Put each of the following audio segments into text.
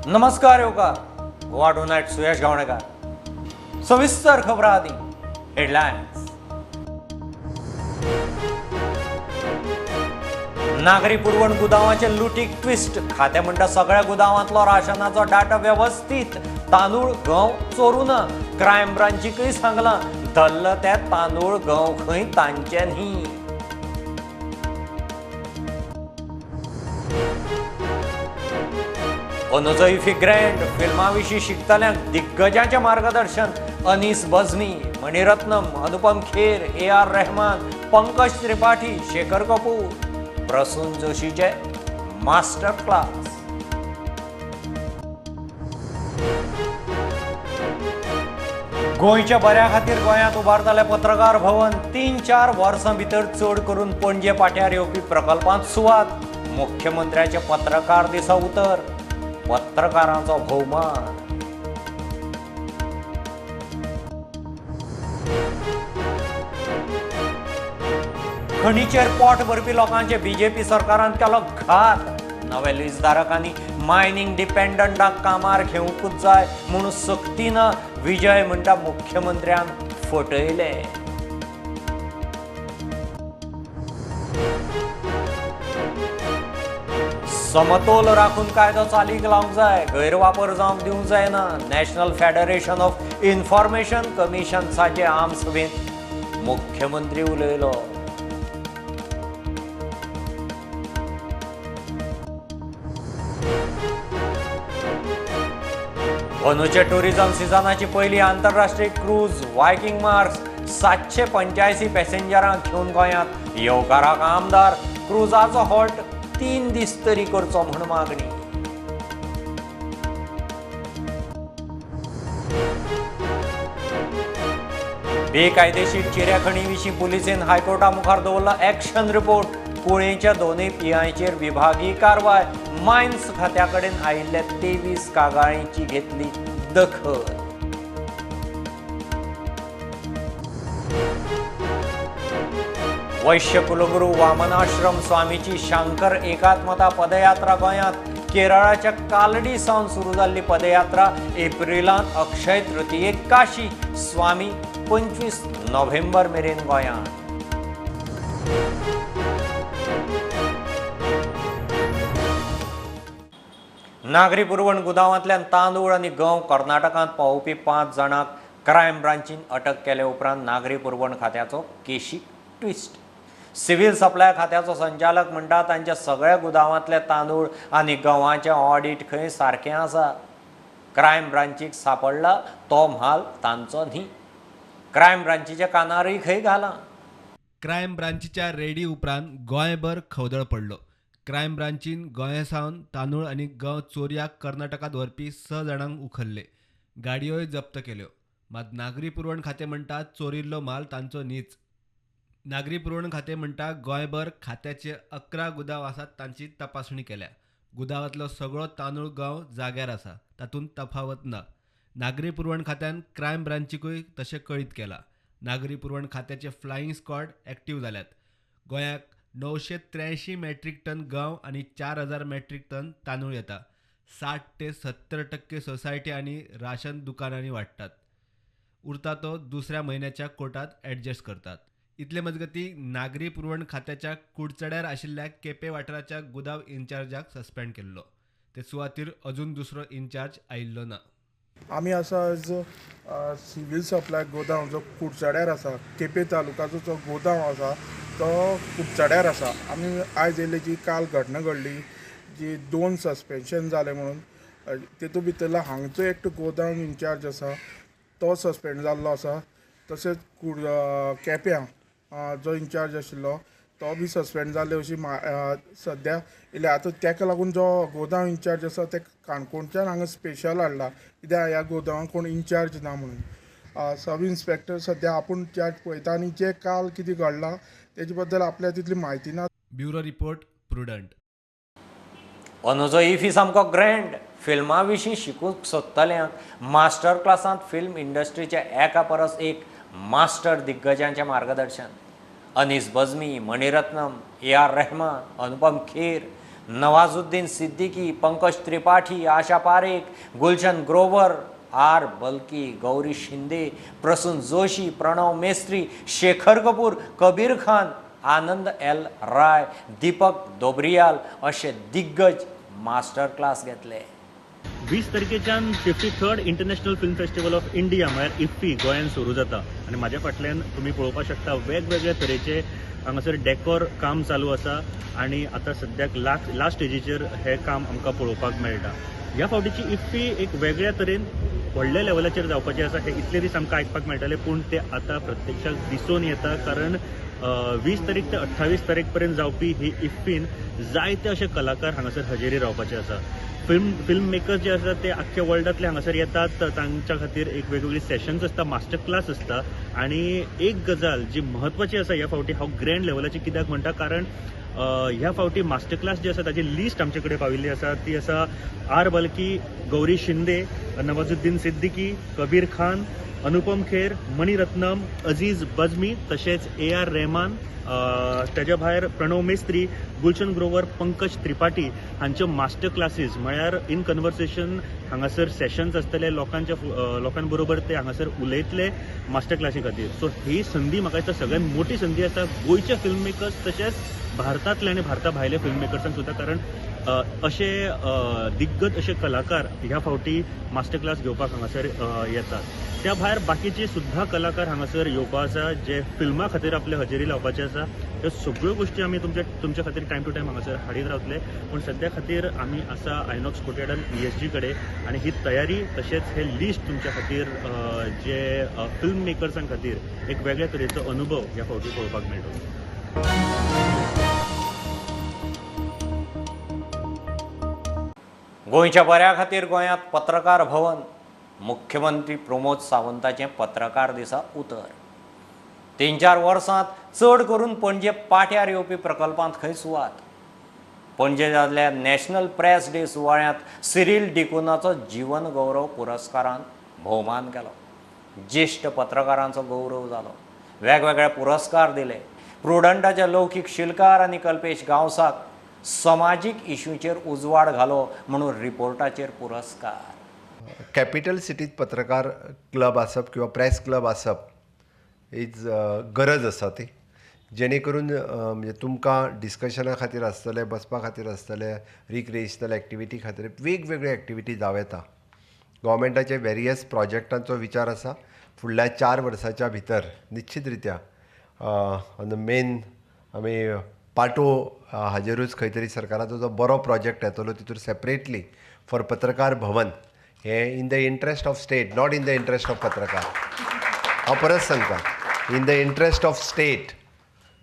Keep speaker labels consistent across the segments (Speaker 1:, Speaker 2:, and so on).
Speaker 1: नमस्कार येवकार गोवा टुनायट सुयश गावणेकर. सविस्तर खबरां आदी हेडलायन्स. नागरी पुरवण गुदावांचे लुटीक ट्विस्ट. खातें म्हणटा सगळ्या गुदावांतलो राशनाचो डाटा व्यवस्थीत. तांदूळ गंव चोरू ना. क्रायम ब्रांचीकय सांगलां धरलं ते तांदूळ गंव खंय तांचे न्ही. अनुजो इफी ग्रँड फिल्मा विशीं शिकतल्यांक दिग्गजांचें मार्गदर्शन. Anees Bazmee, Mani Ratnam, Anupam Kher, A R Rahman, Pankaj Tripathi, Shekhar Kapur. Prasoon जोशीचे master class. गोंयच्या बऱ्या खातीर गोंयांत उबारतले पत्रकार भवन. 3-4 वर्सां भितर चड करून पणजे पाट्यार येवपी प्रकल्पांत सुवात. मुख्यमंत्र्याचे पत्रकार दिसा उतर. पत्रकारांचो भोवमान. खणीचेर पोट भरपी लोकांचे बीजेपी सरकारान केलो घात. नवे लीजधारकांनी मायनिंग डिपेंडंटाक कामार घेवंकूच जाय म्हूण सक्तीन विजय म्हणटा मुख्यमंत्र्यान फटयले. समतोल राखून कायदो चालीक लावंक जाय, गैरवापर जावंक दिवंक जायना. नॅशनल फेडरेशन ऑफ इन्फॉर्मेशन कमिशन्साचे आमसभेंत मुख्यमंत्री उलयलो. अंदूच्या टुरिझम सिजनाची पयली आंतरराष्ट्रीय क्रूज वायकिंग मार्स 785 पॅसेंजरांक घेवन गोंयांत. येवकाराक आमदार. क्रुजाचो हॉल्ट 3 दीस तरी करचो म्हूण मागणी. बेकायदेशीर चिऱ्याखणी विशीं पुलिसेन हायकोर्टा मुखार दवरला एक्शन रिपोर्ट. कुळेच्या 2 पीआयचेर विभागीय कारवाय. मायन्स खात्या कडेन आयिल्ल्या 23 कागाळींची घेतली दखल. वैश्य कुलगुरू वामनाश्रम स्वामीची शांकर एकात्मता पदयात्रा गोंयांत. केरळाच्या कालडी सावन सुरू जाल्ली पदयात्रा एप्रिलांत अक्षय तृतीयेक काशी. स्वामी 25 नोव्हेंबर मेरेन गोंयांत. नागरी पुरवण गुदावांतल्यान तांदूळ आनी गंव कर्नाटकांत पावोवपी 5 जाणांक क्रायम ब्रांचीन अटक केले उपरांत नागरी पुरवण खात्याचो केशीक ट्विस्ट. सिव्हिल सप्लाय खात्याचो संचालक म्हणटा तांच्या सगळ्या गुदावांतले तांदूळ आनी गंवाचें ऑडिट खंय सारकें आसा. क्रायम ब्रांचीक सापडला तो म्हाल तांचो न्ही. क्रायम ब्रांचीच्या कानारूय खंय घाला.
Speaker 2: क्रायम ब्रांचीच्या रेडी उपरांत गोंयभर खवदळ पडलो. क्रायम ब्रांचीन गोंया सावन तांदूळ आनी गंव चोरयाक कर्नाटकांत व्हरपी 6 जाणांक उखल्ले. गाडयोय जप्त केल्यो. मात नागरी पुरवण खातें म्हणटा चोरिल्लो म्हाल तांचो न्हीच. नागरी पुरवण खातें म्हणटा गोंयभर खात्याचे 11 गुदांव आसात तांची तपासणी केल्या. गुदावांतलो सगळो तांदूळ गंव जाग्यार आसा, तातूंत तफावत ना. नागरी पुरवण खात्यान क्रायम ब्रांचीकूय तशें कळीत केलां. नागरी पुरवण खात्याचे फ्लायिंग स्क्वॉड एक्टीव जाल्यात. गोंयाक 983 मेट्रीक टन गंव आनी 4000 मेट्रीक टन तांदूळ येता. 60 ते 70% सोसायटी आनी राशन दुकानांनी वाडटात. उरता तो दुसऱ्या म्हयन्याच्या कोटात ॲडजस्ट करतात. इतले मजगती नागरी पुरवण खात्याच्या कुडचड्यार आशिल्ल्या केपें वाठाराच्या गुदाव इन्चार्जाक सस्पेंड केल्लो. ते सुवातीर अजून दुसरो इन्चार्ज आयिल्लो ना.
Speaker 3: आमी आसा आज सिव्हिल सप्लाय गोदांव जो कुडचड्यार आसा, केपें तालुकाचो जो गोदांव आसा तो कुडचड्यार आसा. आमी आयज येयले जी काल घटना घडली जी 2 सस्पेन्शन जालें म्हणून, तेतूंत भितरलो हांगचो एकटो गोदांव इन्चार्ज आसा तो सस्पेंड जाल्लो आसा. तशेंच केप्यां जो इन्चार्ज आशिल्लो तो बी सस्पेंड जाले अशी सद्या येयल्या. आतां ताका लागून जो गोदांव इन्चार्ज आसा ते काणकोणच्यान हांगा स्पेशल हाडला, कित्याक ह्या गोदांवाक कोण इन्चार्ज ना म्हणून. सब इन्स्पेक्टर सद्या आपूण चार्ज पळयता आनी जे काल कितें घडलां तेजे बद्दल आपल्याक तितली म्हायती ना.
Speaker 2: Bureau report, Prudent.
Speaker 1: अंदूचो इफी सामको ग्रँड. फिल्मा विशीं शिकूंक सोदतल्यांक मास्टर क्लासांत फिल्म इंडस्ट्रीच्या एका परस एक मास्टर दिग्गजांचें मार्गदर्शन. Anees Bazmee, Mani Ratnam, A R Rahman, Anupam Kher, Nawazuddin Siddiqui, Pankaj Tripathi, Asha Parekh, Gulshan Grover, R Balki, Gauri Shinde, Prasoon Joshi, Pranav Mestri, Shekhar Kapur, Kabir Khan, Anand L Rai, Deepak Dobriyal अशे दिग्गज master class घेतले.
Speaker 4: 20 तारखेच्यान 53rd international film festival of India म्हळ्यार IFFI गोंयांत सुरू जाता आनी म्हाज्या फाटल्यान तुमी पळोवपाक शकता वेगवेगळ्या तरेचे हांगासर डेकोर काम चालू आसा आनी आतां सद्याक लास्ट स्टेजीचेर हें काम आमकां पळोवपाक मेळटा. ह्या फावटीची इफ्फी एक वेगळ्या तरेन व्हडल्या लेवलाचेर जावपाचें आसा हें इतले दीस आमकां आयकपाक मेळटालें, पूण तें आतां प्रत्यक्षात दिसून येता, कारण 20 तारीख ते 28 तारीख पर्यंत जावपी ही इफ्फीन जायते अशे कलाकार हांगासर हजेरी रावपाचे आसा. फिल्म मेकर्स जे आसात ते आख्ख्या वर्ल्डांतले हांगासर येतात, तांच्या खातीर एक वेगवेगळी सेशन्स आसता, मास्टर क्लास आसता. आनी एक गजाल जी म्हत्वाची आसा ह्या फावटी हांव ग्रँड लेवलाची कित्याक म्हणटा, कारण ह्या फावटी मास्टर क्लास जी आसा ताची लिस्ट आमचे कडेन पाविल्ली आसा, ती आसा आर बल्की, गौरी शिंदे, नवाजुद्दीन सिद्दीकी, कबीर खान, अनुपम खेर, मणि रत्नम, अजीज बजमी, तशेंच ए आर रेहमान, ताज्या भायर प्रणव मेस्त्री, गुलशन ग्रोवर, पंकज त्रिपाठी हांच्यो मास्टर क्लासीस म्हळ्यार इन कन्वर्सेशन हांगासर सेशन्स आसतले, लोकां बरोबर ते हांगासर उलयतले मास्टर क्लासी खातीर. सो ही संदी म्हाका दिसता सगळ्यात मोठी संदी आसा गोंयचे फिल्म मेकर्स तशेंच भारतांतले आनी भारता भायले फिल्म मेकर्सांक सुद्दां, कारण अशे दिग्गज अशे कलाकार ह्या फावटी मास्टर क्लास घेवपाक हांगासर येतात. त्या भायर बाकीचे सुद्दां कलाकार हांगासर येवपा आसा जे फिल्मा खातीर आपले हजेरी लावपाचे आसा. ह्यो सगळ्यो गोश्टी आमी तुमच्या खातीर टायम टू टायम हांगासर हाडीत रावतले, पूण सद्या खातीर आमी आसा आयनॉक्स कोर्टयार्डान ESG कडेन आनी ही तयारी तशेंच हे लिस्ट तुमच्या खातीर जे फिल्म मेकर्सां खातीर एक वेगळ्या तरेचो अनुभव ह्या फावटी पळोवपाक मेळटलो.
Speaker 1: गोंयच्या बऱ्या खातीर गोंयांत पत्रकार भवन, मुख्यमंत्री प्रमोद सावंताचें पत्रकार दिसा उतर. 3-4 वर्सांत चड करून पणजे पाट्यार येवपी प्रकल्पांत खंय सुवात. पणजे जाल्ल्या नॅशनल प्रेस डे सुवाळ्यांत सिरील डिकुनाचो जीवन गौरव पुरस्कारान भोवमान केलो. ज्येश्ठ पत्रकारांचो गौरव जालो, वेगवेगळे पुरस्कार दिले. प्रुडंटाचे लौकीक शिलकार आनी कल्पेश गांवसाक समाजीक इशूचेर उजवाड घालो म्हणून रिपोर्टाचेर पुरस्कार.
Speaker 5: कॅपिटल सिटीत पत्रकार क्लब आसप किंवा प्रेस क्लब आसप is गरज आसा ती, जेणे करून म्हणजे तुमकां डिस्कशना खातीर आसतलें, बसपा खातीर आसतलें, रिक्रिएशनल एक्टिविटी खातीर वेगवेगळे एक्टिविटी जावं येता. गव्हर्मेंटाचे वेरियस प्रोजेक्टांचो विचार आसा फुडल्या 4 वर्साच्या भितर निश्चित रित्या ऑन the main आमी पाटो हाजेरूच खंय तरी सरकाराचो जो बरो प्रोजेक्ट येतलो तितूर सेपरेटली फॉर पत्रकार भवन हें in the interest of state, not in the interest of पत्रकार. हांव परत सांगता, in the interest of state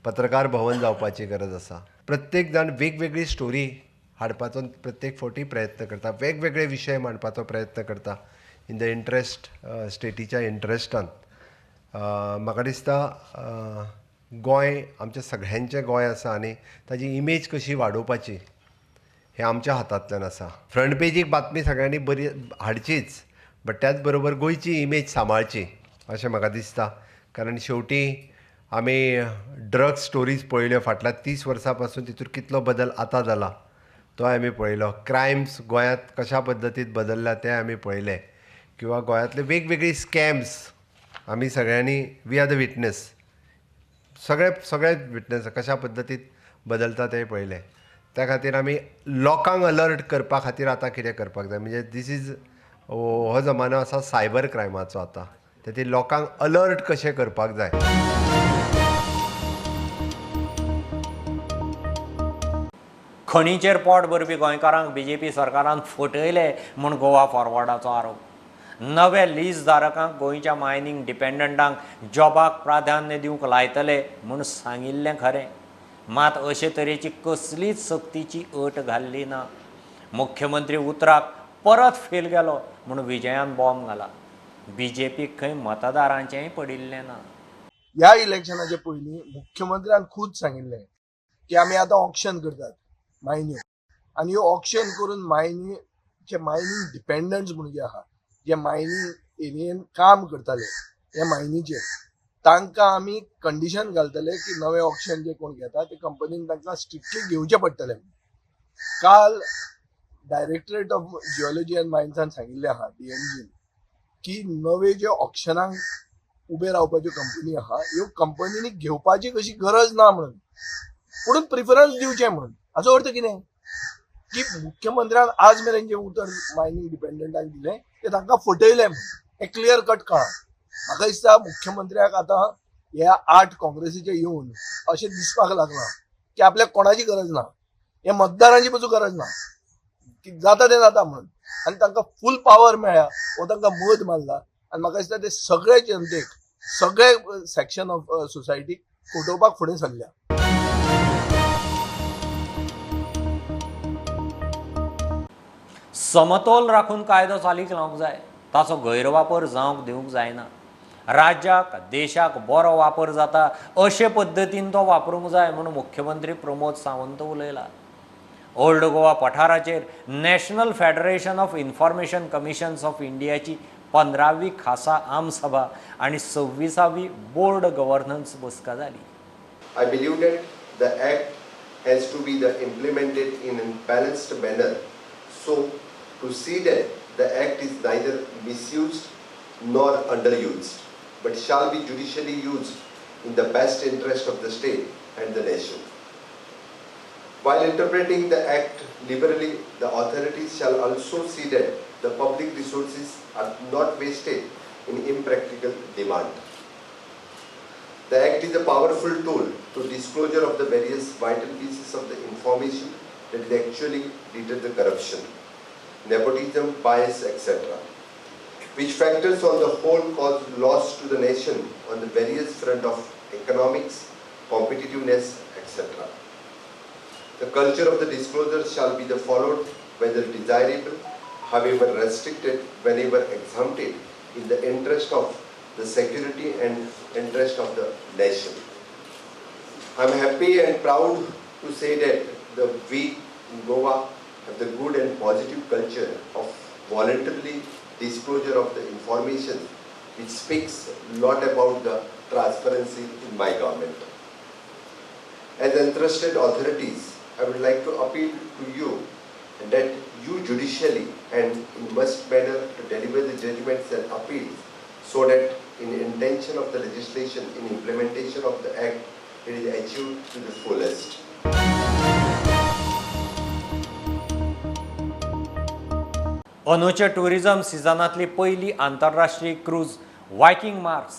Speaker 5: पत्रकार भवन जावपाची गरज आसा. प्रत्येक जाण वेगवेगळी स्टोरी हाडपाचो प्रत्येक फावटी प्रयत्न करता, वेगवेगळे विशय मांडपाचो प्रयत्न करता इन the interest स्टेटीच्या इंट्रस्टान. म्हाका दिसता गोंय आमच्या सगळ्यांचें गोंय आसा आनी ताजी इमेज कशी वाडोवपाची हें आमच्या हातांतल्यान आसा. फ्रंट पेजीक बातमी सगळ्यांनी बरी हाडचीच, बट त्याच बरोबर गोंयची इमेज सांबाळची अशें म्हाका दिसता. कारण शेवटी आमी ड्रग्स स्टोरीज पळयल्यो फाटल्या 30 वर्सां पासून, तितूर कितलो बदल आतां जाला तो आमी पळयलो. क्रायम्स गोंयांत कशा पद्दतीन बदल्ल्या ते आमी पळयले, किंवा गोंयांतले वेगवेगळी स्कॅम्स आमी सगळ्यांनी, we are the witness, सगळे सगळे विटनेस कशा पद्दतीन बदलता ते पळयले. त्या खातीर आमी लोकांक अलर्ट करपा खातीर आतां कितें करपाक जाय, म्हणजे दीस is हो जमानो आसा सायबर क्रायमाचो आतां, ते लोकांक अलर्ट कशें करपाक जाय.
Speaker 1: खणीचेर पोट भरपी गोंयकारांक बीजेपी सरकारान फटयले म्हूण गोवा फॉरवर्डाचो आरोप. नवे लीज धारकांक गोंयच्या मायनींग डिपेंडंटांक जॉबाक प्राधान्य दिवंक लायतले म्हूण सांगिल्लें खरें, मात अशे तरेची कसलीच सक्तीची अट घाल्ली ना. मुख्यमंत्री उतराक परत फेल गेलो म्हूण विजयान बॉम्ब घाला. बीजेपीक खंय मतदारांचेंय पडिल्लें ना.
Speaker 6: ह्या इलेक्शनाच्या पयलीं मुख्यमंत्र्यान खूद सांगिल्लें की आमी आतां ऑक्शन करतात मायनींग, आनी ह्यो ऑक्शन करून मायनींग मायनींग डिपेंडंट्स म्हणून जे आहा, जे मायनींग एरियेन काम करताले हे मायनीचेर, तांकां आमी कंडिशन घालतले की नवे ऑक्शन जे कोण घेता ते कंपनीन तांकां स्ट्रिक्टली घेवचें पडटलें. काल डायरेक्टरेट ऑफ जिओलॉजी अँड मायन्सान सांगिल्लें आहा डीएमजीन की नवे जे ऑक्शनाक उबे रावपाच्यो कंपनी आहा ह्यो कंपनींनी घेवपाची कशी गरज ना म्हणून, पुणून प्रिफरन्स दिवचें म्हणून. हाचो अर्थ कितें की मुख्यमंत्र्यान आज मेरेन जें उतर मायनींग डिपेंडंटाक दिलें तें तांकां फटयलें म्हणून हें क्लियर कट कळ्ळां. म्हाका दिसता मुख्यमंत्र्याक आतां ह्या 8 काँग्रेसीचे येवन अशें दिसपाक लागलां की आपल्याक कोणाची गरज ना, हे मतदारांची पसून गरज ना, की जाता तें जाता म्हणून, आनी तांकां फूल पावर मेळ्ळ्या, हो तांकां मद मारला. आनी म्हाका दिसता ते सगळे जनतेक, सगळे सेक्शन ऑफ सोसायटीक फटोवपाक फुडें सरल्या.
Speaker 1: समतोल राखून कायदो चालीक लावंक जाय, ताचो गैरवापर जावंक दिवंक जायना. राज्याक देशाक बरो वापर जाता अशे पद्दतीन तो वापरूंक जाय म्हूण मुख्यमंत्री प्रमोद सावंत उलयला. ओल्ड गोवा पठाराचेर national federation of information commissions of इंडियाची 15वी खासा आमसभा आनी 26वी बोर्ड गव्हर्नन्स बसका जाली.
Speaker 5: I believe that the act has to be the implemented in a balanced manner so to see that the act is neither misused nor underused, but shall be judicially used in the best interest of the state and the nation. While interpreting the act liberally, the authorities shall also see that the public resources are not wasted in impractical demand. The act is a powerful tool to disclosure of the various vital pieces of the information that is actually deter the corruption, nepotism, bias, etc., which factors on the whole cause loss to the nation on the various front of economics, competitiveness, etc. The culture of the disclosure shall be the followed whether desirable, however restricted, whenever exempted, in the interest of the security and interest of the nation. I am happy and proud to say that we in Goa have the good and positive culture of voluntarily disclosure of the information, which speaks a lot about the transparency in my government. As entrusted authorities, I would like to appeal to you that you judicially and in must manner to deliver the judgments and appeals so that in intention of the legislation, in implementation of the act, it is achieved to the fullest.
Speaker 1: अंदूच्या tourism सिजनांतली पयली आंतरराष्ट्रीय cruise wicking Mars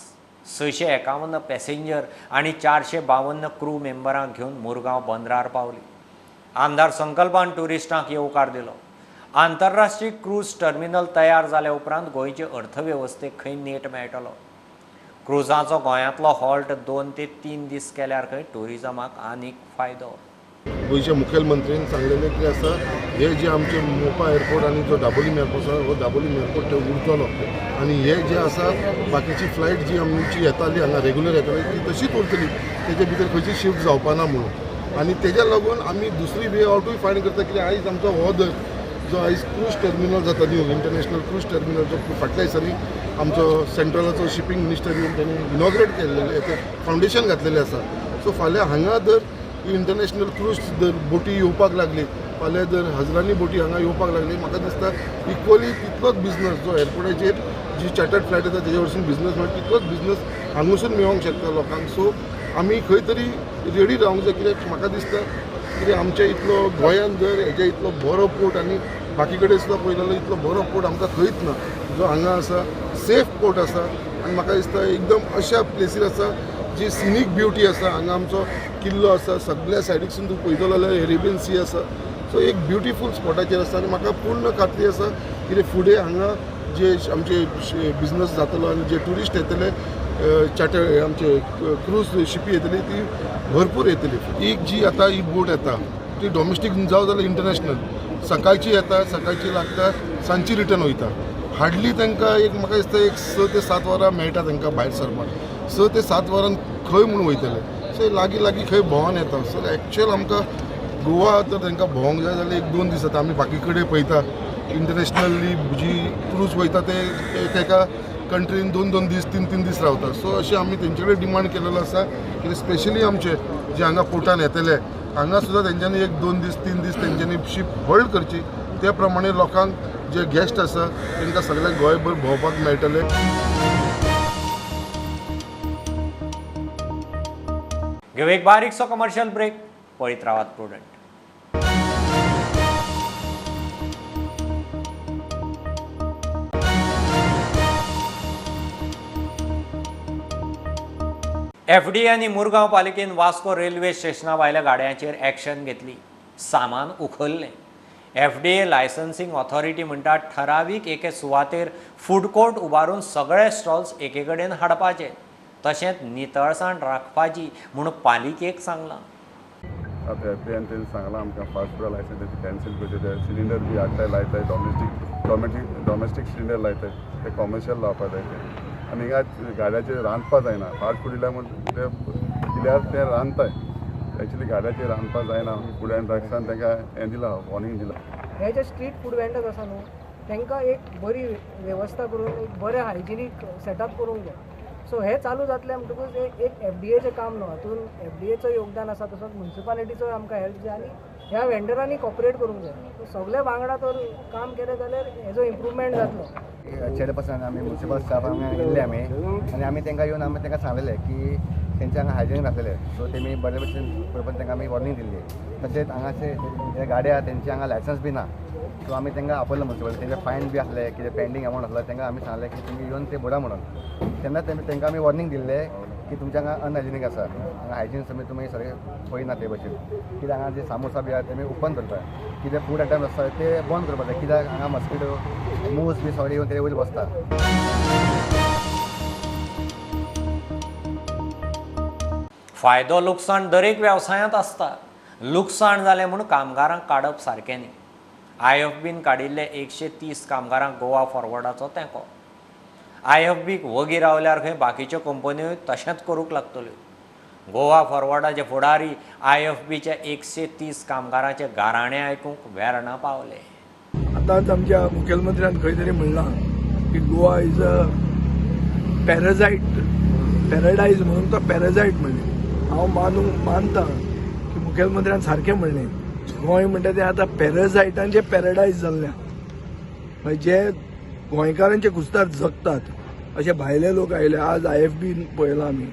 Speaker 1: 651 passenger आनी 452 crew मेंबरांक घेवन मुरगांव बंदरार पावली. आमदार संकल्पान ट्युरिस्टांक येवकार दिलो. आंतरराष्ट्रीय cruise terminal तयार जाल्या उपरांत गोंयचे अर्थवेवस्थेक खंय नेट मेळटलो. क्रुजाचो गोंयांतलो हॉल्ट 2 ते 3 दीस केल्यार खंय ट्युरिजमाक आनीक फायदो.
Speaker 7: गोंयच्या मुखेलमंत्र्यान सांगलेलें की आसा हे जे आमचे मोपा एअरपोर्ट आनी जो दाबोलीम एअरपोर्ट आसा हो दाबोलीम एअरपोर्ट ते उरतलो आनी हे जे आसा बाकीची फ्लायट जी आमची येताली हांगा रेगुलर येताली ती तशीच उरतली, तेजे भितर खंयची शिफ्ट जावपा ना म्हणून. आनी तेज्या लागून आमी दुसरी वे आवटूय फायंड करता कित्याक आयज आमचो हो जो आयज क्रूज टर्मिनल जाता न्यू इंटरनॅशनल क्रूज टर्मिनल जो फाटल्या दिसांनी आमचो सेंट्रलाचो शिपींग मिनिस्टर येवन ताणें इनॉग्रेट केल्लें, तें फावंडेशन घातलेलें आसा. सो फाल्यां हांगा जर इंटरनॅशनल क्रूज जर बोटी येवपाक लागली, फाल्यां जर हजरांनी बोटी हांगा येवपाक लागली, म्हाका दिसता इक्वली तितलोच बिजनस जो एअरपोर्टाचेर जी चार्टर्ड फ्लायट येता तेजे वरसून बिजनस मेळटा तितलोच बिजनस हांगासून मेळोंक शकता लोकांक. सो आमी खंय तरी रेडी रावंक जाय कित्याक म्हाका दिसता कित्याक आमच्या इतलो गोंयांत जर हेज्या इतलो बरो पोर्ट आनी बाकी कडेन सुद्दां पळयलो जाल्यार इतलो बरो पोर्ट आमकां खंयच ना जो हांगा आसा, सेफ पोर्ट आसा. आनी म्हाका दिसता एकदम अशा प्लेसीर आसा जी सिनीक ब्युटी आसा. हांगा आमचो किल्लो आसा, सगळ्या सायडीकसून तूं पळयतलो जाल्यार एरेबियन सी आसा. सो एक ब्युटिफूल स्पॉटाचेर आसा आनी म्हाका पूर्ण खात्री आसा कितें फुडें हांगा जे आमचे बिजनस जातलो आनी जे ट्युरिस्ट येतले चार्टर आमचे क्रूज शिपी येतली ती भरपूर येतली. एक जी आतां ही बोट येता ती डॉमेस्टीक जावं जाल्यार इंटरनॅशनल, सकाळची येता, सकाळची लागता, सांजची रिटर्न वयता. हार्डली तांकां एक म्हाका दिसता एक 6 ते 7 वरां मेळटा तांकां भायर सरपाक. 6 ते 7 वरां खंय म्हूण वयतले, सो लागीं लागीं खंय भोंवन येता. सो एक्चुअल आमकां गोवा तर तांकां भोंवंक जाय जाल्यार 1-2 दीस जाता. आमी बाकी कडेन पळयता इंटरनॅशनली जी क्रूज वयता ते एका कंट्रीन 2-2 दीस 3-3 दीस रावता. सो अशें आमी तेंचे कडेन डिमांड केलेलो आसा की स्पेशली आमचे जे हांगा पोर्टान येतले हांगा सुद्दां तेंच्यांनी एक 2 दीस 3 दीस तेंच्यांनी शिप होल्ड करची, त्या प्रमाणे लोकांक जे गेस्ट आसा तांकां सगळ्यांक गोंयभर भोंवपाक मेळटलें.
Speaker 1: घेऊ एक बारीकसो कमर्शियल ब्रेक, पळयत रावात प्रुडंट. एफडीए आनी मुरगांव पालिकेन वास्को रेल्वे स्टेशना भायल्या गाडयांचेर एक्शन घेतली, सामान उखल्लें. एफडीए लायसन्सिंग ऑथॉरिटी म्हणटा ठरावीक एके सुवातेर फूड कोर्ट उबारून सगळे स्टॉल्स एके कडेन हाडपाचे, तशेंच नितळसाण राखपाची म्हूण पालिकेक सांगलां.
Speaker 8: आतां एफडीएन तेणी सांगलां आमकां फास्ट फुडा लायसन्स कॅन्सील करचें, ते सिलिंडर बी हाडटाय लायताय, डॉमेस्टीक डॉमेस्टीक सिलिंडर लायताय, ते कॉमर्शियल लावपा जाय ते. आनी हिंगा गाड्याचेर रांदपा जायना, फास्ट फूड दिल्यार म्हण ते दिल्यार ते रांदताय, एक्चुली गाड्याचेर रांदपा जायना. फूड अँड ड्रग्सान तांकां हें दिलां, वॉर्निंग दिलां.
Speaker 9: हे जे स्ट्रीट फूड वेंडर्स आसा न्हू तांकां एक बरी वेवस्था करून एक बरें हायजिनीक सेटअप करूंक जाय. सो हे चालू जातलें म्हणटकूच एक एफडीएचें काम न्हू, हातून एफडीएचो योगदान आसा, तसोच म्युनिसिपालिटीचो आमकां हेल्प जाय आनी ह्या वेंडरांनी कॉपरेट करूंक जाय. सगळे वांगडा तर काम केलें जाल्यार हेजो इम्प्रुवमेंट जातलो.
Speaker 10: चेअरपर्सन आमी म्युनिसिपल स्टाफ आमी येयल्ले आमी आनी आमी तांकां येवन आमी तांकां सांगलेलें की तेंचे हांगा हायजीन नासलेलें, सो तेमी बरे भशेन पळोवपाक तांकां आमी वॉर्निंग दिल्ली. तशेंच हांगाचे जे गाडी आहा तेंचे हांगा लायसन्स बी ना, सो आमी तांकां आपयलो म्युनिसिपल, तेंचे फायन बी आसले कितें पेंडींग अमावंट आसलो तांकां आमी सांगलें की तुमी येवन ते भरा म्हणून. तेन्ना तांकां आमी वॉर्निंग दिल्लें की तुमच्या हांगा अनहायजिनीक आसा, हांगा हायजीन सगळें तुमी सगळें पळयना ते भशेन, कित्याक हांगा जे सामोसा बी आहा तेमी ओपन करता, कितें फूड आयटम्स आसता ते बंद करपाक जाय, कित्याक हांगा मस्किटो मूस बी सगळे येवन ते वयर बसता.
Speaker 1: फायदो लुकसाण दरेक वेवसायांत आसता. लुकसाण जालें म्हूण कामगारांक काडप सारकें न्ही. आयएफबीन काडिल्ले 130 कामगारांक गोवा फॉरवर्डाचो तेंको. आयएफबीक वगी रावल्यार खंय बाकीच्यो कंपन्यो तशेंच करूंक लागतल्यो. गोवा फॉरवर्डाचे फुडारी आयएफबीच्या 130 कामगारांचे गाराणें आयकूंक वेर्णा पावले.
Speaker 6: आतांच आमच्या मुखेलमंत्र्यान खंय तरी म्हणलां की Goa is a parasite, paradise म्हणून तो पॅराझायट म्हणलें. हांव मानता की मुखेलमंत्र्यान सारकें म्हणलें, गोंय म्हणटा तें आतां पॅराझायटांचें पॅराडायज जाल्लें. म्हणजे जे गोंयकारांचे कुस्तार जगतात अशे भायले लोक आयले. आज आयएफबी पळयलां आमी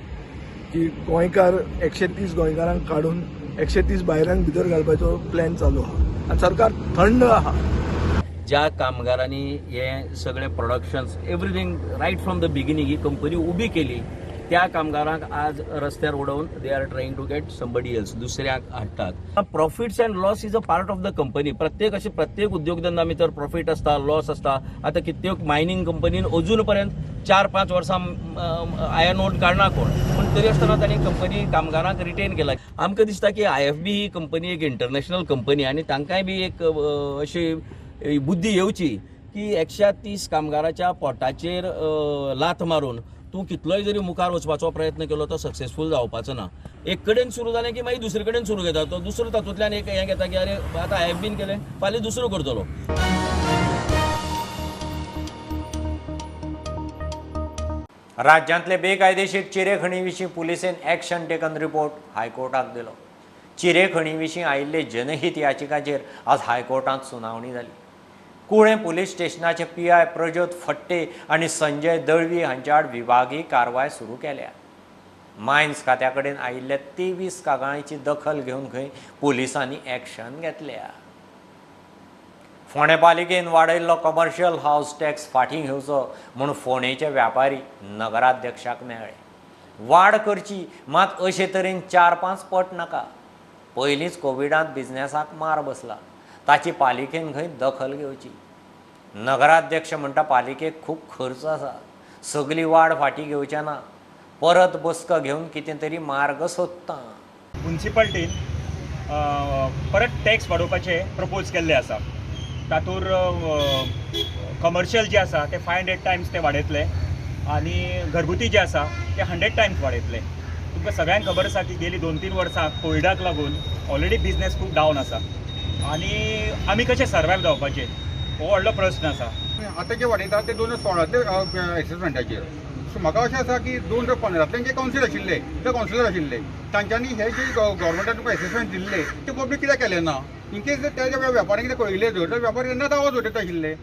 Speaker 6: की गोंयकार 130 गोंयकारांक काडून 130 भायल्यांक भितर घालपाचो प्लॅन चालू आहा आनी सरकार थंड आहा.
Speaker 11: ज्या कामगारांनी हे सगळे productions everything right from the beginning he company उबी केली त्या कामगारांक आज रस्त्यार उडोवन they are trying to get somebody else, दुसऱ्याक हाडटात. Profits and loss is a part of the company. प्रत्येक अशें प्रत्येक उद्योगधंदा भितर प्रॉफीट आसता, लॉस आसता. आतां कित्येक मायनींग कंपनीन अजून पर्यंत 4-5 वर्सां आयर्न ओर काडना कोण, पूण तरी आसतना तांणी कंपनी कामगारांक रिटेन केला. आमकां दिसता की आयएफबी ही कंपनी एक इंटरनॅशनल कंपनी आनी तांकांय बी एक अशी बुद्धी येवची की 130 कामगाराच्या पोटाचेर लाथ मारून तूं कितलोय जरी मुखार वचपाचो प्रयत्न केलो तो सक्सेसफूल जावपाचो ना. एक कडेन सुरू जालें की मागीर दुसरे कडेन सुरू घेता, तो दुसरो तातूंतल्यान एक हें घेता की अरे आतां आयएफबीन केलें फाल्यां दुसरो करतलो.
Speaker 1: राज्यांतले बेकायदेशीर चिरेखणी विशीं पुलिसेन एक्शन टेकन रिपोर्ट हायकोर्टाक दिलो. चिरेखणी विशीं आयिल्ले जनहीत याचिकाचेर आज हायकोर्टांत सुनावणी जाली. कुळें पुलीस स्टेशनाचे पीआय प्रज्योत फट्टे आनी संजय दळवी हांच्या आड विभागीय कारवाय सुरू केल्या. मायन्स खात्या कडेन आयिल्ल्या 23 कागाळींची दखल घेवन खंय पुलिसांनी एक्शन घेतल्या. फोंडें पालिकेन वाडयल्लो कमर्शियल हावस टॅक्स फाटीं घेवचो म्हूण फोंडेचे व्यापारी नगराध्यक्षाक मेळ्ळे. वाड करची मात अशे तरेन 4-5 पट नाका. पयलींच कोविडांत बिझनेसाक मार बसला, ताची पालिकेन खंय दखल घेवची. नगराध्यक्ष म्हणटा पालिकेक खूब खर्च आसा, सगली वाड फाटीं घेवचे ना, परत बसका घेवन कितें तरी मार्ग सोदता.
Speaker 4: म्युनिसिपालिटीन परत टॅक्स वाडोवपाचे प्रपोज केल्ले आसा. तातूंत कमर्शियल जे आसा ते 500 टायम्स ते वाडयतले आनी घरगुती जे आसा ते 100 टायम्स वाडयतले. तुमकां सगळ्यांक खबर आसा की गेली 2-3 वर्सां कोविडाक लागून ऑलरेडी बिजनेस खूब डावन आसा आनी आमी कशें सर्वायव जावपाचें हो व्हडलो प्रस्न आसा.
Speaker 12: आतां जे वाडयता ते 2016 एसेसमेंटाचेर, म्हाका अशें आसा की 2015 जे कावन्सील आशिल्ले ते कावन्सिलर आशिल्ले तांच्यांनी हे जे गव्हर्मेंटान तुका एसेसमेंट दिल्ले ते पब्लीक कित्याक केलें ना? इनकेस त्या वेपाऱ्यांक कितें कळिल्लें जर तर वेपारी तेन्नाच आवाज उठयता आशिल्ले.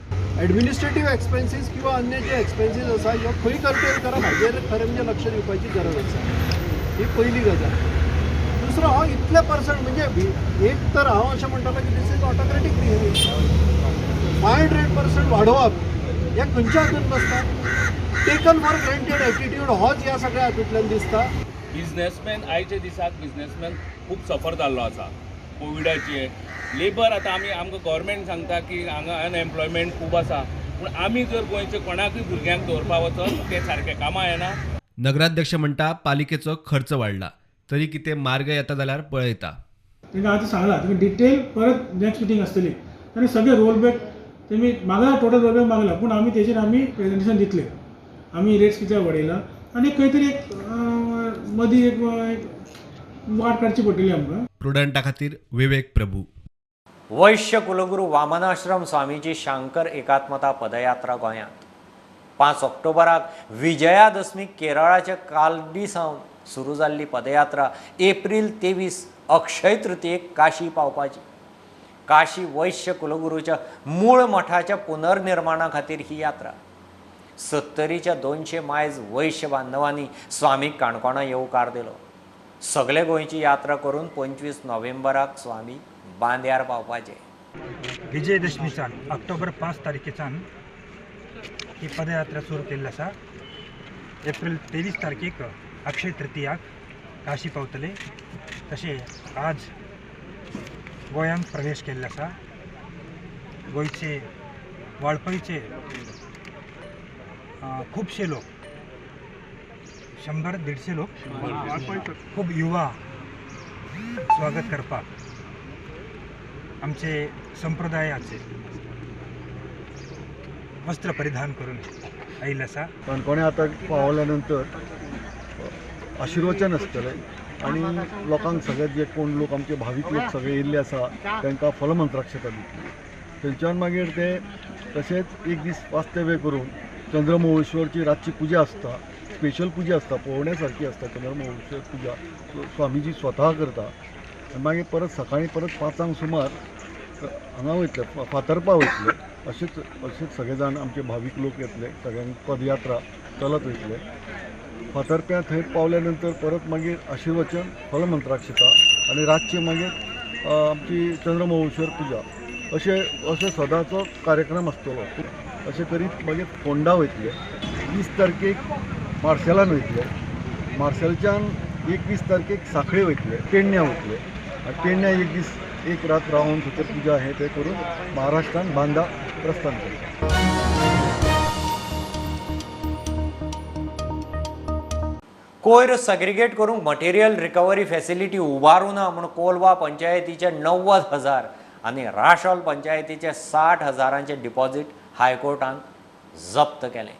Speaker 13: ॲडमिनिस्ट्रेटिव्ह एक्सपेन्सीस किंवा अन्य जे एक्सपेन्सीस आसा ह्यो खंय कर्टेल करप हाजेर खरें म्हणजे लक्ष दिवपाची गरज आसा. ही पयली गजाल. दुसरो हांव इतले पर्संट म्हणजे एक तर हांव अशें म्हणटालो की this is autocratic behaviour. 500% वाडोवप हें खंयच्या हातून बसता? टेकन फॉर ग्रेंटेड एटिट्यूड होच ह्या सगळ्या हातूंतल्यान दिसता.
Speaker 14: बिजनेसमॅन आयच्या दिसाक बिजनेसमॅन खूब सफर जाल्लो आसा कोविडाचे. लेबर आतां आमी आमकां गव्हर्मेंट सांगता की हांगा अनएम्प्लॉयमेंट खूब आसा, पूण आमी जर गोंयचे कोणाकूय भुरग्यांक दवरपा वचत ते सारके कामां येना.
Speaker 2: नगराध्यक्ष म्हणटा पालिकेचो खर्च वाडला तरी कितें मार्ग येता जाल्यार पळयता.
Speaker 15: तांकां आतां सांगलां तुमी डिटेल परत नेक्स्ट मिटींग आसतली आनी सगळे रोल बॅक तेमी मागला, टोटल रोल बॅक मागला, पूण आमी तेजेर आमी प्रेजेंटेशन दितले, आमी रेट्स कित्याक वाडयला आनी खंय तरी एक मदीं एक वाट काडची पडटली आमकां.
Speaker 2: प्रुडंटा खातीर विवेक प्रभू.
Speaker 1: वैश्य कुलगुरू वामनाश्रम स्वामीची शांकर एकात्मता पदयात्रा गोंयांत 5 ऑक्टोबराक विजयादशमी केरळाच्या कालडी सावन सुरू जाल्ली पदयात्रा एप्रील 23 अक्षय तृतीयेक काशी पावपाची. काशी वैश्य कुलगुरूच्या मूळ मठाच्या पुनर्निर्माणा खातीर ही यात्रा. 70च्या 200 मायज वैश्य बांधवांनी स्वामीक काणकोणा येवकार दिलो. सगळे गोंयची यात्रा करून 25 नोव्हेंबराक स्वामी बांद्यार पावपाचे.
Speaker 16: विजयदशमीच्यान ऑक्टोबर 5 तारखेच्यान ही पदयात्रा सुरू केल्ली आसा. एप्रील 23 तारखेक अक्षय तृतीयाक काशी पावतले. तशें आज गोंयांत प्रवेश केल्लो आसा. गोंयचे वाळपयचे खुबशे लोक, 100-150 लोक, खूब युवा स्वागत करपाक आमचे संप्रदायाचे वस्त्र परिधान करून आयिल्ले आसा.
Speaker 7: काणकोणे आतां पावल्या नंतर आशिर्वचन आसतलें आनी लोकांक सगळे जे कोण लोक आमचे भावीक लोक सगळे येयल्ले आसा तांकां फलमंत्राक्षता दितली. थंयच्यान मागीर ते तशेंच एक दीस वास्तव्य करून चंद्रमौळेश्वरची रातची पुजा आसता, स्पेशल पुजा आसता, पळोवण्या सारकी आसता चंद्रमौळेश्वर पुजा स्वामीजी स्वता करता. आनी मागीर परत सकाळीं परत 5 सुमार हांगा वयतले, फातर्पा वयतले. अशेंच अशेंच सगळे जाण आमचे भावीक लोक येतले, सगळ्यांक पदयात्रा चलत वयतले. फातर्प्यां थंय पावल्या नंतर परत मागीर आशिर्वचन, फलमंत्राक्षता आनी रातची मागीर आमची चंद्रमौळेश्वर पुजा अशें अशें सदांचो कार्यक्रम आसतलो. अशें करीत मागीर फोंडा वयतले. 20 तारखेक मार्सेलान वयतले. मार्सेलच्यान 21 तारखेक साखळे वयतले, पेडण्यां वयतले आनी पेडण्यां एक दीस एक रात रावन थंयसर पुजा हें तें करून महाराष्ट्रान बांदा प्रस्थान करता.
Speaker 1: कोयर सग्रिगेट करूंक मटेरियल रिकव्हरी फॅसिलिटी उबारूं ना म्हूण कोलवा पंचायतीचे 90,000 आनी राशोल पंचायतीचे 60,000 डिपॉझिट हायकोर्टान जप्त केलें.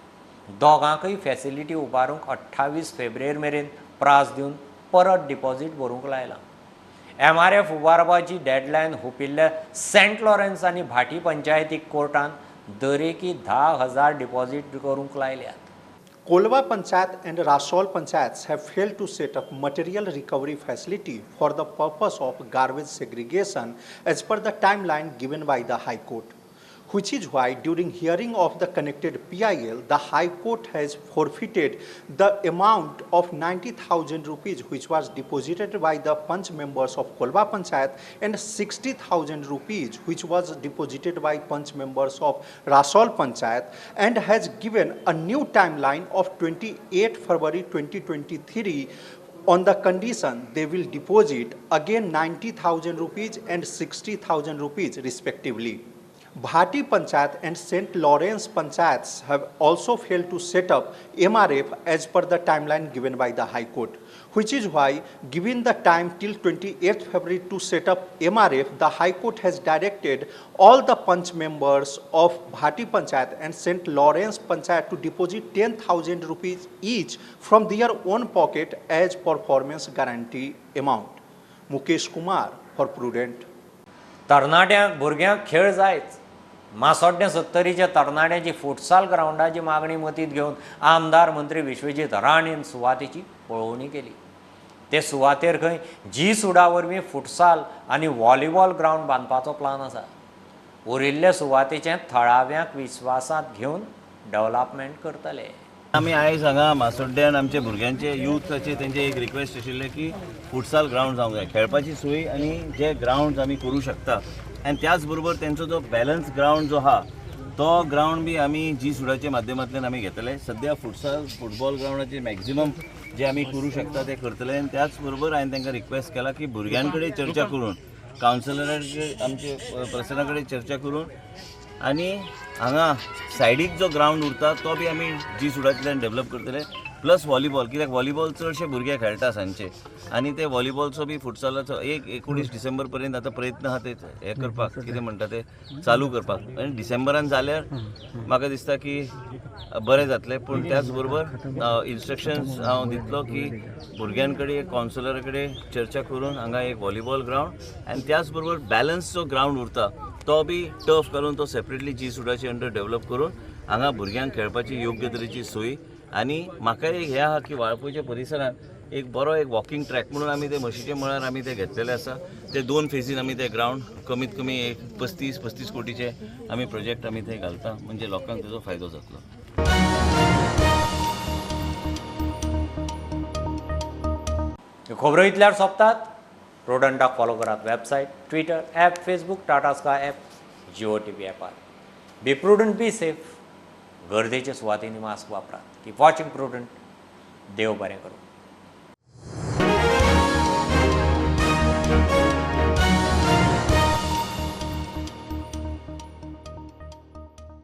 Speaker 1: दोगांकय फॅसिलिटी उबारूंक 28 फेब्रुवारी मेरेन प्रास दिवन परत डिपॉझिट भरूंक लायलां. MRF उबारपाची डेडलायन हुपिल्ल्या सेंट लॉरेन्स आनी भाटी पंचायतीक कोर्टान दरेकी 10,000 डिपॉझिट करूंक लायल्यात.
Speaker 17: Kolwa Panchayat and Rasol Panchayats have failed to set up material recovery facility for the purpose of garbage segregation as per the timeline given by the High Court, which is why during hearing of the connected PIL, the High Court has forfeited the amount of 90,000 rupees which was deposited by the Panch members of Kolwa Panchayat and 60,000 rupees which was deposited by Panch members of Rasol Panchayat, and has given a new timeline of 28 February 2023 on the condition they will deposit again 90,000 rupees and 60,000 rupees respectively. Bhati Panchayat and St. Lawrence Panchayats have also failed to set up MRF as per the timeline given by the High Court, which is why, given the time till 28th February to set up MRF, the High Court has directed all the Panch members of Bhati Panchayat and St. Lawrence Panchayat to deposit 10,000 rupees each from their own pocket as performance guarantee amount. Mukesh Kumar for Prudent.
Speaker 1: तरणाट्यांक भुरग्यांक खेळ जायच. मासोड्डें सत्तरीच्या तरणाट्यांची futsal ग्रावंडाची मागणी मतींत घेवन आमदार मंत्री विश्वजीत राणेन सुवातेची पळोवणी केली. ते सुवातेर खंय जी सुडा वरवीं फुटसाल आनी व्हॉलीबॉल ग्रावंड बांदपाचो प्लान आसा. उरिल्ले सुवातेचें थळाव्यांक विस्वासांत घेवन डेव्हलपमेंट करतले.
Speaker 18: आमी आयज हांगा मासोड्ड्यान आमच्या भुरग्यांचे युथाचे तेंचे एक रिक्वेस्ट आशिल्लें की फुटसाल ग्रावंड जावंक जाय, खेळपाची सोय आनी जे ग्रावंड आमी करूं शकता आनी त्याच बरोबर तेंचो जो बॅलन्स ग्रावंड जो आहा तो ग्रावंड बी आमी जी सुडाच्या माध्यमांतल्यान आमी घेतले. सद्या फुटसाल फुटबॉल ग्रावंडाचे मॅक्झिमम जे आमी करूं शकता ते करतले आनी त्याच बरोबर हांवें तांकां रिक्वेस्ट केला की भुरग्यां कडेन चर्चा करून, कावन्सिलरांचे आमचे पर्सना कडेन चर्चा करून आनी हांगा सायडीक जो ग्रावंड उरता तो बी आमी जी सुडांतल्यान डेवलप करतले. प्लस व्हॉलीबॉल, कित्याक व्हॉलीबॉल चडशे भुरगे खेळटा सांजचे आनी ते व्हॉलीबॉलचो बी फुटसालाचो एक 19 डिसेंबर पर्यंत आतां प्रयत्न आहा ते हें करपाक, कितें म्हणटा ते चालू करपाक आनी डिसेंबरान जाल्यार म्हाका दिसता की बरें जातलें. पूण त्याच बरोबर इन्स्ट्रक्शन्स हांव दितलो की भुरग्यां कडेन कावन्सिलरा कडेन चर्चा करून हांगा एक व्हॉलीबॉल ग्रावंड आनी त्याच बरोबर बॅलन्स जो ग्रावंड उरता तो बी टर्फ घालून तो सेपरेटली जी सुडाचे अंडर डेवलप करून हांगा भुरग्यांक खेळपाची योग्य तरेची सोय. आनी म्हाका एक हें आहा की वाळपयच्या परिसरांत एक बरो एक वॉकिंग ट्रॅक म्हणून आमी ते म्हशीचे मळार आमी ते घेतलेले आसा. ते 2 फेजीन आमी ते ग्रावंड कमीत कमी एक 35-35 कोटीचे आमी प्रोजेक्ट आमी ते घालता, म्हणजे लोकांक तेजो फायदो जातलो.
Speaker 1: खबरो इतल्यार सोंपतात. प्रुडंटाक फॉलो करात website, Twitter, app, Facebook, Tata Sky app, Jio TV ॲपार. Be prudent, be safe. गर्देच्या सुवातींनी मास्क वापरात. Keep watching Prudent. देव बरें करूं.